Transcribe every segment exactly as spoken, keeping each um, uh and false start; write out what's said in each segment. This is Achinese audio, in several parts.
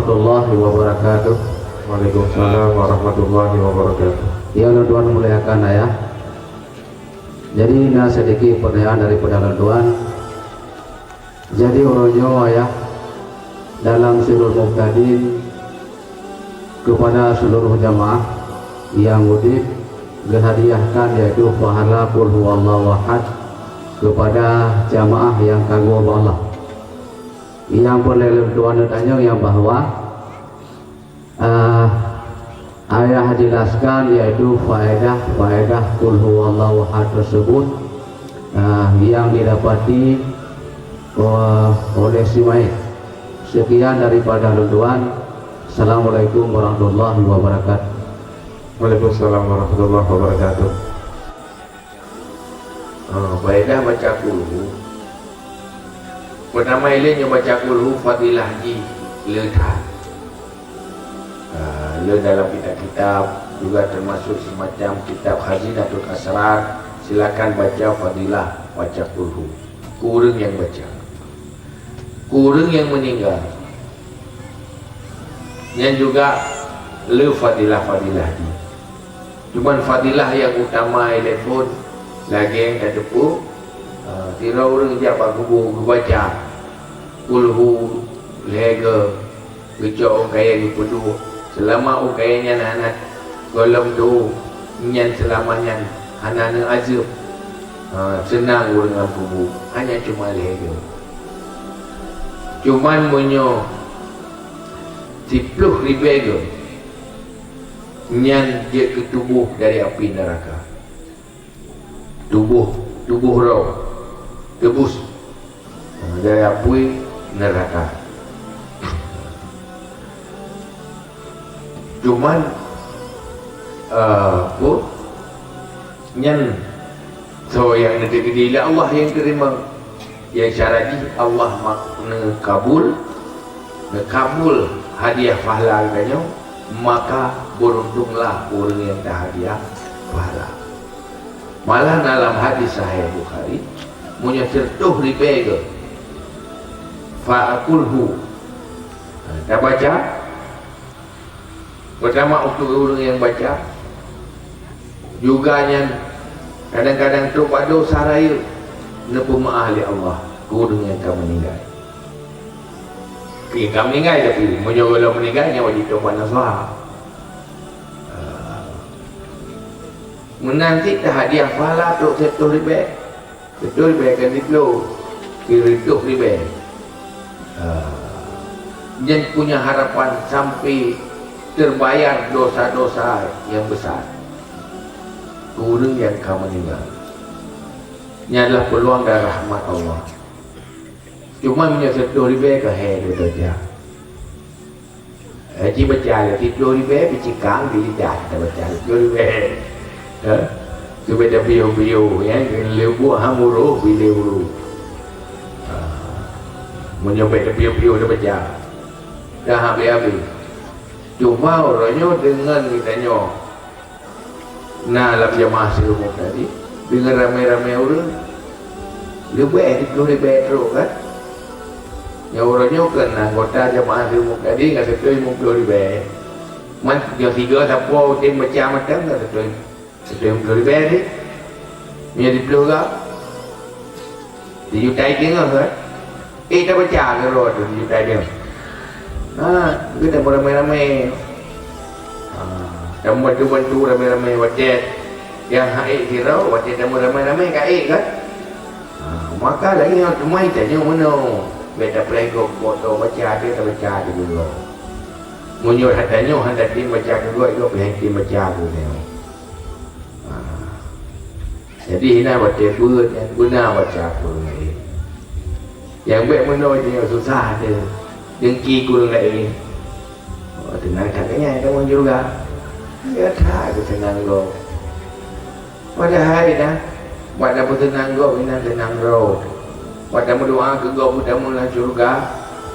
Warahmatullahi wabarakatuh. Waalaikumsalam warahmatullahi wabarakatuh. Yang lôn tuan muliakan, Ayah. Jadi, na sedikit pertanyaan daripada lôn tuan. Jadi, uroe nyoe, Ayah, dalam Sirul Mubtadin, kepada seluruh jamaah yang udeb geuhadiahkan, yaitu pahala Qul Huwallahu Ahad kepada jamaah yang kagum Allah. Yang peureulée lôn tuan tanyong nyang bahwa, ah, Ayah jelaskan, yaitu faedah-faedah Qul Huwallahu Ahad tersebut, ah, yang didapati, ah, oleh si mayit. Sekian daripada lôn tuan. Assalamualaikum warahmatullahi wabarakatuh. Waalaikumsalam warahmatullahi wabarakatuh. Ah, faedah baca Qul Hu. Peutama ilée nyoe baca Qul Hu fadilah jih le that. Ah, le dalam kitab-kitab juga termasuk semacam kitab Khazinatul Asrar, silakan baca fadilah baca Qul Hu. Keu ureuëng nyang baca. Keu ureuëng nyang meuninggai. Nyan juga le fadilah-fadilah jih. Cuman fadilah nyang utama ilée phon lagée nyang tateupeue, eh, sidroe ureuëng jak bak kubu geubaca Qul Hu lhée goe, geucok u kayée geupeuduek. Seulama u kayée nyan hana gohlom dô, nyan seulama nyan hana neuazeueb. Ha, seunang ureuëng lam kubu, hanya cuma lhée goe. Cuman meunyoe siploh ribée goe, nyan jeuet keu tuboh dari api neuraka. Tuboh, tuboh droe teubus dari api neuraka. Cuman, eh, peue, nyan soe nyang neuteukeudi lé Allah nyang teurimong. Nyang syarat jih Allah ma-, neukabul, neukabul hadiah pahala geutanyoe, maka beuruntunglah ureuëng nyang teuhadiah pahala. Malah na lam hadis sahih Bukhari, meunyoe sireutôh ribée goe, fa Qul Hu, tabaca, peutama untuk ureuëng nyang baca, juga nyan kadang-kadang trok bak desya rayeuk neupeumaáh lé Allah keu ureuëng nyang ka meuninggai. Nyang ka meuninggai, tapi meunyoe gohlom meuninggai, nyan wajéb taubat nasuha. Ah. Meunan cit teuhadiah pahala trok sireutôh ribée. Beutôi, bèk keu siplôh, sireutôh ribèe. Ah, nyan punya harapan sampai terbayar dosa-dosa yang besar keu ureueng nyang ka meuninggai. Nyan adalah peuluang dan rahmat Allah. Cuma meunyoe sireutôh ribèe ka hai dosa. Eh, ci baca lé siplôh ribèe, picikang di lidah kita baca siplôh ribèe. Eh? Keu bèk tapiôh-piôh, ya, lé buet hang uroe, pi lé uroe. Ah, meunyoe bèk tapiôh-piôh tabaca, dah habéh-habéh. Cuma uroe nyoe deungon geutanyoe na lam jamaah silumu tadi, deungon ramé-ramé ureueng, leubeh siplôh ribèe trôk kan? Nyang uroe nyoe keu na anggota jamaah silumu tadi ka siplôh limong plôh ribèe. Man, nyang sigoe sapo tem baca mantong ka siplôh, siplôh limong plôh ribèe tadi. Meunyoe siplôh ka, Sijuta teungoh kan? Eh, tabaca keudroe tu sijuta teungoh. Ha, geutanyoe ramé-ramé. Ha, tabantu-bantu ramé-ramé watèe nyang hana ék sidroe, watèe tabantu ramé-ramé ka ék kan? Ha, maka lagèe nyoe teuma tanyoe meunoe. Bèk tapreh gob, gob baca, tabaca keudroe. Meunyoe hana tanyoe hana tem baca keudroe, gob pih hana tem baca keudroe. Ha. Jadi, hina watèe beuet nyang beuna baca keu ureueng laén. Nyang bèk meunoe jih nyang susah teuh, dengki keu ureueng laén. Oh, teunang that nyan kamoe juga. Ya that keu seunang gob. Padahai dah, bak tapeuseunang gob inan seunang droe. Bak tameudoa keu gob tamong lam syeuruga,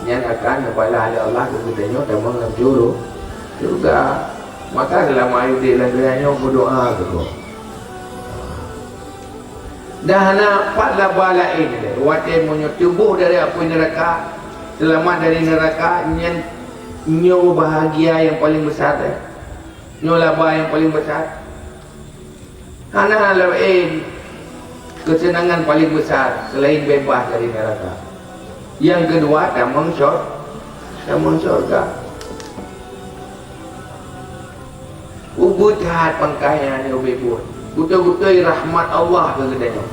nyan akan neupalah lé Allah keu geutanyoe tamong lam syuru-, syeuruga. Maka seulama udép lam dônya nyoe meudoa keu gob. Dah hana pat laba laén lé, watèe meunyoe tuboh dari apui neuraka, seulamat dari neuraka, nyan Nyoe bahagia nyang paling besar, eh. Nyoe laba nyang paling besar. Hana laén keuseunangan paling besar selain bebas dari neraka. Nyang keudua, tamong syur-, tamong syurga. Ubit that pangkai nyang ubit buet. Beutôi-beutôi rahmat Allah keu geutanyoe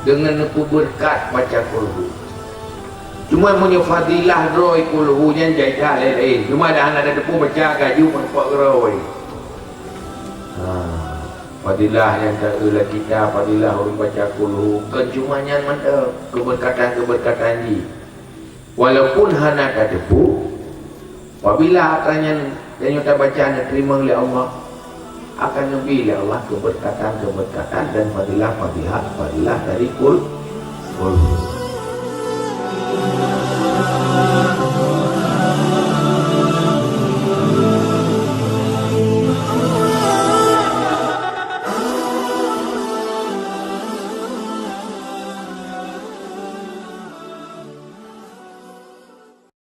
deungon neupeubeureukat baca kulhu. Cuma meunyoe fadilah droe kulhu nyan jai that laén-laén. Cuma dah hana tateupeue baca ka jeuet meureumpok droe. Ha, fadilah nyang taeu lam kitab, fadilah ureuëng baca kulhu, kon cuma nyan mantong keubeureukat-keubeureukat jih. Walaupun hana tateupeue, apabila atra nyan tanyoe tabaca neuteurimong lé Allah, akan neubi lé Allah keubeureukat-keubeureukat dan fadilah-fadilah, fadilah dari kul-, kulhu.